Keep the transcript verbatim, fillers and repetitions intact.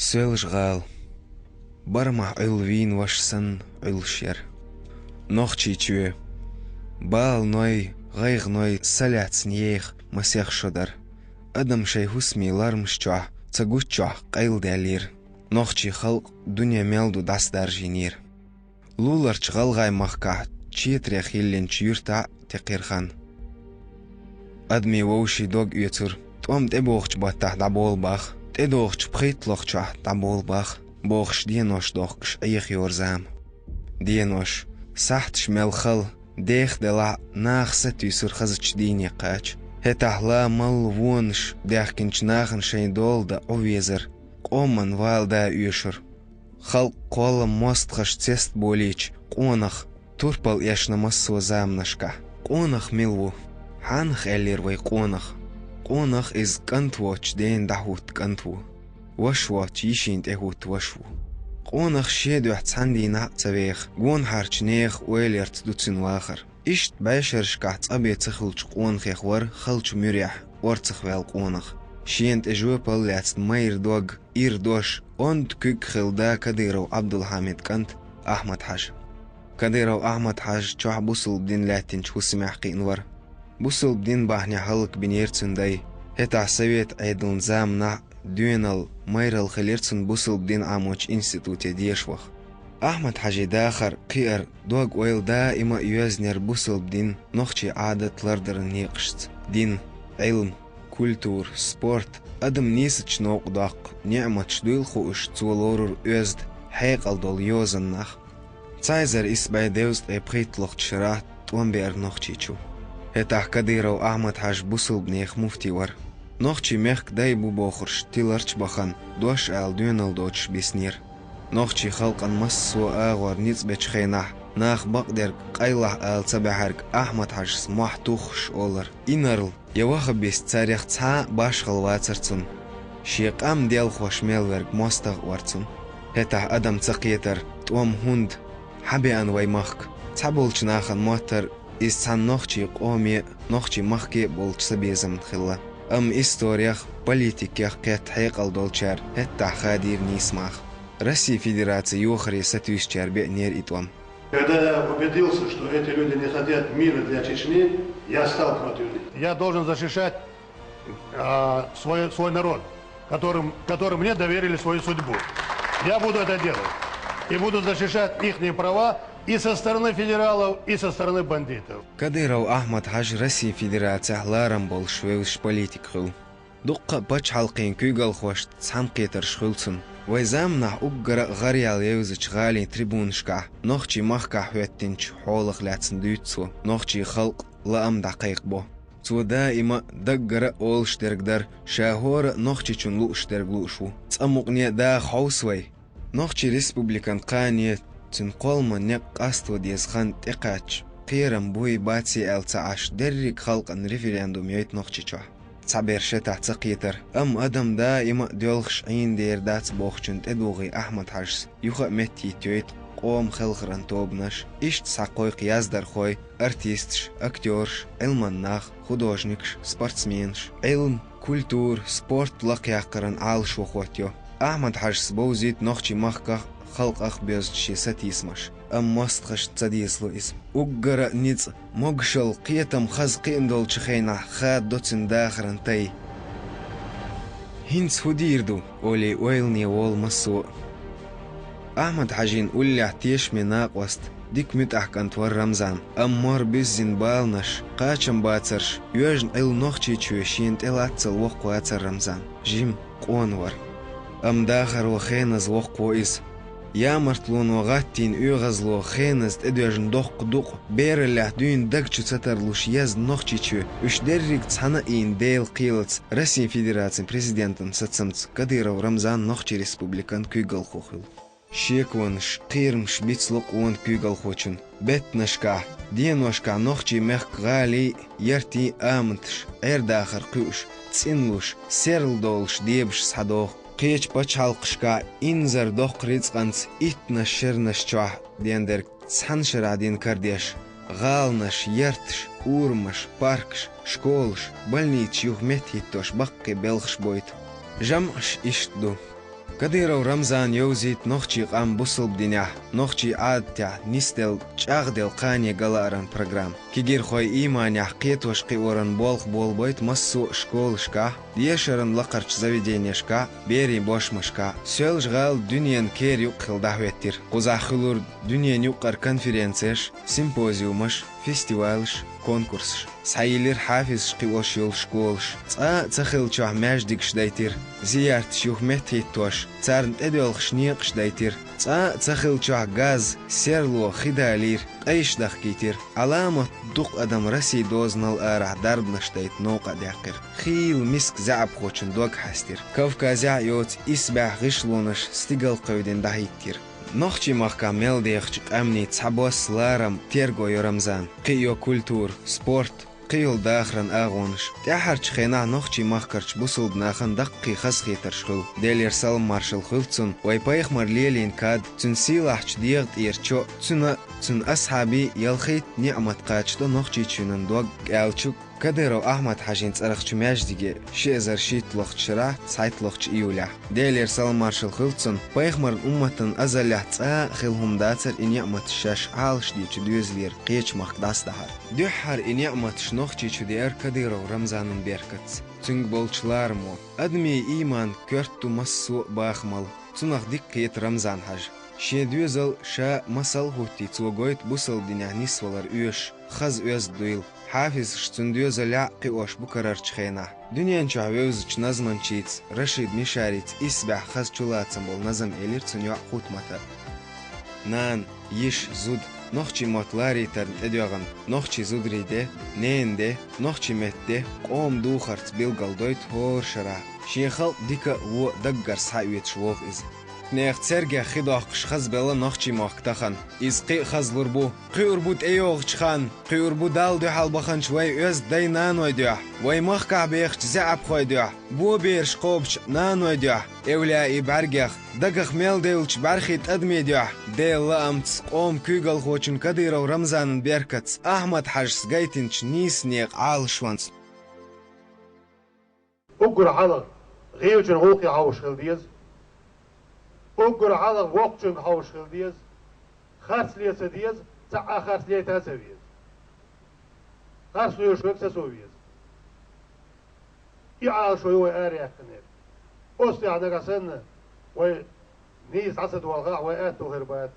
Соьлжа-ГӀала. Барамах Ӏуьллу вийна ваша санна Ӏуьллуш яра. Нохчийчоь. Баланой, гӀайгӀаной са лаьцна еха масех шо дара. Адам шайн хӀусамийн лорамаш чохь, ца гуччохь къайладаьллера. Нохчийн халкъ дуьне мел ду дӀасадаржийнера. Луларчу ГӀалгӀайн махкахь Четарех йиллинчу юьртахь а текхира хан. Адамийн вовшийн дог оьцура: тӀом тӀебогӀучу баттахь дӀаболабаха, тӀедогӀучу пхийтталгӀачохь дӀаболабаха, бохуш, денош дохкуш Ӏеха йора зама. Денош, сахьташ мел хала, деха делахь а, наха сатуьйсура хазачу дийне кхача. ХӀетахь ла малла вонаш даьхкинчу нахана шайн дола дан Ӏу везара, къоман вала да оьшура. Халкъ, кхоллам, мостагӀаш цест болийча, къонах, турпал эшна массо а заманашкахь. Къонах мила ву? Хьанах аьллера вай къонах? Къонах иза кӀант воцучу дена дӀахӀутта кӀант ву. Ваша воцучу йишина тӀехӀутта ваша ву. Къонах шен дуьхьа цхьана дийнахь а ца веха, гонахьарчу нехан ойла ярца ду цуьнан вахар. Иштта бӀешерашкахь цкъа бен ца хуьлучу къонахех вара халчу муьрехь орцахваьлла къонах. Шена тӀе жоьпалла лаьцна майра дог, ира дош, онда куьг хилла да Кадыров Ӏабдулхьамидан кӀант Ахьмад-Хьаьжа. Кадыров Ахьмад-Хьаьжа чохь бусалба дин лаьттинчу хӀусамехь кхиъна вара. Бусалба дин бахьанехь хӀаллакбинера цуьнан дай. ХӀетахь совет Ӏедалан заманахь доьналла, майралла хилира цунна бусалба дин Ӏамочу институте деша ваха. Ахьмад-Хьаьжин дахар, кхиар, дог-ойла даима а йоьзнера бусалба дин, нохчийн Ӏадат лардаран некъашца. Дин, Ӏилма, культура, спорт, адам нийсачу новкъа доккху неӀматаш дуйла хууш, цо лорура оьзда, хьекъал долу йозаннах. Цхьа эзар исс бӀе дезткъе пхийтталгӀачу шарахь тӀом беара Нохчийчу. ХӀетахь Кадыров Ахьмад-Хьаьжа бусалба нехан муфти вара. Нохчийн мехкан дай бу бохурш тиларчу бахана, дош ала доьналла доцуш биснера. Нохчийн халкъан массо а агӀор ницкъ бечу хенахь, наха бакъдерг къайлахь ала ца баьхьарг Ахьмад-Хьаьжас мохь туххуш олар: инарла я вахабист царех цхьа а башхалла вацара цунна. Шен къам делхош мел верг мостагӀа вара цунна. ХӀетахь адам ца кхетара, тӀом хӀунда, хьан беана вай махка? Цхьаболчу нахана моттара, иза цхьана нохчийн къоме а, нохчийн махке а болчу цабезамна хилла. Амма историх а, политикех а кхетта хьекъал долчара хӀеттахь хадийра нийса маха. Россин Федерацин йохаре сатуьйсучара беънера и тӀом. Когда я убедился, что эти люди не хотят мира для Чечни, я стал против них. Я должен защищать, а, свой, свой народ, которым, который мне доверили свою судьбу. Я буду это делать. И буду защищать ихние права и со стороны федералов, и со стороны бандитов. Кадыров Ахьмад-Хьаьжа Россин Федерацехь ларам болуш вевзаш политик хуьлу. Дуккха а пачхьалкхийн куьйгалхошца цхьаьнакхетарш хуьлу цуьнан. Вайн заманахь уггар а гӀараяьлла евзачу гӀалин трибунашкахь нохчийн махкахь хӀоьттинчу хьолах лаьцна дуьйцу цо, нохчийн халкъан лаам дӀакхайкхабо. Цо даима а даггара а олуш дерг дара, ша хӀора а нохчичунна лууш дерг лууш ву. Цкъа мукъане а даха хьовса вай. Нохчийн республикан кхане, цуьнан кхолламан некъ къасто деза хан тӀекхаьчча, кхерам буй, баций аьлла ца Ӏаш, дерриг халкъан референдум йойту Нохчийчохь. Цхьаберш хӀетахь ца кхетара, амма адам даима а доьлхуш Ӏийна дер дац бохучун тӀедугӀий Ахьмад-Хьаьжас юха а меттахӀиттайойту къоман хелхаран тобанаш, иштта схьакхойкху яздархой, артисташ, актёраш, Ӏилманнах, художникаш, спортсменаш, Ӏилма, культура, спорт лакхъяккхаран Ӏалашо хӀоттайо. Ахьмад-Хьаьжас бовзуьйту нохчийн махках а, халкъах а боьзна шен сатийсамаш, амма мостагӀашна ца дезало иза. Уггар а ницкъ, могушалла, кхетам хаза кхиъна долчу хенахь хададо цуьнан дахаран тай. «ХӀинца хӀун дийр ду?» — олий ойлане волу массо а. Ахьмад-Хьаьжин уллехь тешаме накъост, дика муьтӀахь кӀант вара Рамзан, амма мора буьззина баланаш, кхачамбацарш, оьжна Ӏилла Нохчийчоь шена тӀе лаццал воккхавацара Рамзан. Жима, къона вара. Амма дахаро хеназа воккхаво иза. Ямартлоно гӀаттийна оьгӀазло хеназа тӀедоьжна доккха дукъ, бераллехь дуьйна даг чу ца тарлуш езна Нохчийчоь, уьш дерриг цхьаьна а ийна Делан кхелаца, Россин Федерацин президентан сацамца Кадыров Рамзан Нохчийн Республикан куьйгалхо хуьлу. Шеконаш, кхерамаш бицло къона куьйгалхочун. Беттанашкахь, деношкахь нохчийн мехкан гӀалин а, яртийн а аматаш, Ӏер-дахар кхуьуш, цӀинлуш, серладовлуш дебаш схьадоху. Кхечу пачхьалкхашкахь инзаре доккху рицкъанца иттанаш шернаш чохь дендерг цхьана шарахь дина карадеш, гӀаланаш, ярташ, урамаш, паркаш, школаш, больницаш юха меттахӀиттош баккхий белхаш бойту. ЖамӀаш иштта ду. Кадыров Рамзана йовзийта нохчийн къам бусалба динехь, нохчийн Ӏадатехь нисделла чӀагӀделла кхане галааран программа. Кегийрхой ийманехь кхетош-кхиоран болх болабойта массо а школашкахь, дешаран лакхарчу заведенешкахь, берийн бошмашкахь. Соьлжа-ГӀала дуьненан кер юккъе хилла дӀахӀоьттира. Кхузахь хуьлура дуьненан юккъера конференцеш, симпозиумаш, фестивалаш, конкурсаш. Схьайиллира хьафизаш кхиош йолу школаш. Цкъа а ца хиллачохь маьждигаш дайтира. Зиярташ юха меттахӀиттош, царна тӀедоьлхуш некъаш дайтира. Цкъа а ца хиллачохь газ, серло, хи далийра, къайш дахкийтира. Ӏаламат дукха адам Россин дозанал арахь дарбанаш дайта новкъа а даьккхира. Хийла миска заьӀапхочун дог хьаьстира. Кавказехь а йоцу исбаьхьа гӀишлонаш стигалкхевдина дӀахӀиттира. Нохчийн махкахь мел дехачу къаьмнийн цхьабосса ларам терго йо Рамзана. Кхин а йо культура, спорт, кхин йолу дахаран агӀонаш. ТӀаьхьарчу хенахь нохчийн махкарчу бусалба нахана даккхий хазахетарш хуьлу. Делера салам-маршалла хуьлу цунна, вай пайхамар лелийна кад, цуьнан сийлахьчу дегӀан тӀера чо, цуьнан а, цуьнан асхьабийн а ялхитта ниӀмат кхачадо Нохчийчоьнан дог, аьлча, Кадыров Ахьмад-Хьаьжин цӀарахчу маьждиге ши эзар шийтталгӀачу шарахь цхьайтталгӀачу июлехь. Делера салам-маршалла хуьлу цунна, пайхамаран умматан азаллехь цкъа а хилла хӀума дацара и ниӀматаш шаьш Ӏалашдечу доьзалера кхечу махка дӀасадахьар. Дуьххьара и ниӀматаш Нохчийчу деара Кадыров Рамзанан беркатца, цуьнга болчу ларамо. Адамийн ийман коьрта ду массо а бахамал, цунах дика кхета Рамзан-Хьаьжа. Шен доьзал ша масал а хӀуттий, цо гойту бусалба динехь нисвалар оьшуш, хаза оьзда дуйла. Хьафизаш цуьнан доьзалехь а кхиош бу карарчу хенахь. Дуьнен чохь вевзачу назманчица Рашид Мишарица исбаьхьа хаза чулацам болу назам элира цуьнан йоӀ Хутмата. Нана, йиша, зуда, нохчийн мотт ларийтарна тӀедоьгӀна нохчийн зударийн де, ненан де, нохчийн меттан де къоман духарца билгалдойту хӀора шарахь. Шен халкъ дика а, вон а даггара схьаоьцуш вогӀу иза. Нехан цергех хи доккхуш хазабелла нохчийн мохк тахана. Иза кхин а хазалур бу. Кхуьур бу тӀейогӀучу ханна, кхуьур бу Далла дуьхьал баханчу вайн оьзда дай-наной дуьхьа, вайн махкахь бехачу заьӀапхой дуьхьа, бобераш кхобучу наной дуьхьа, эвлаяийн бӀаьргех, дагах мел девллачу бӀаьрхин тӀадамийн дуьхьа, Делан лаамца къоман куьйгалхочун Кадыров Рамзанан беркатца, Ахьмад-Хьаьжас гайтинчу нийса некъан Ӏалашонца. Уггар хьалха гӀийлачун гӀуллакхе хьовсуш хила деза. Уггар хьалха воккхачуьнга хьовсуш хила деза. Харц ле ца деза, цхьа а харц лета а ца веза. Харц лоьшург сацо веза. И Ӏалашо ю вай араяьккхинера. Оцу тӀехь нагахь санна вай нийса дӀа ца долахь, вай аьтто хир бац.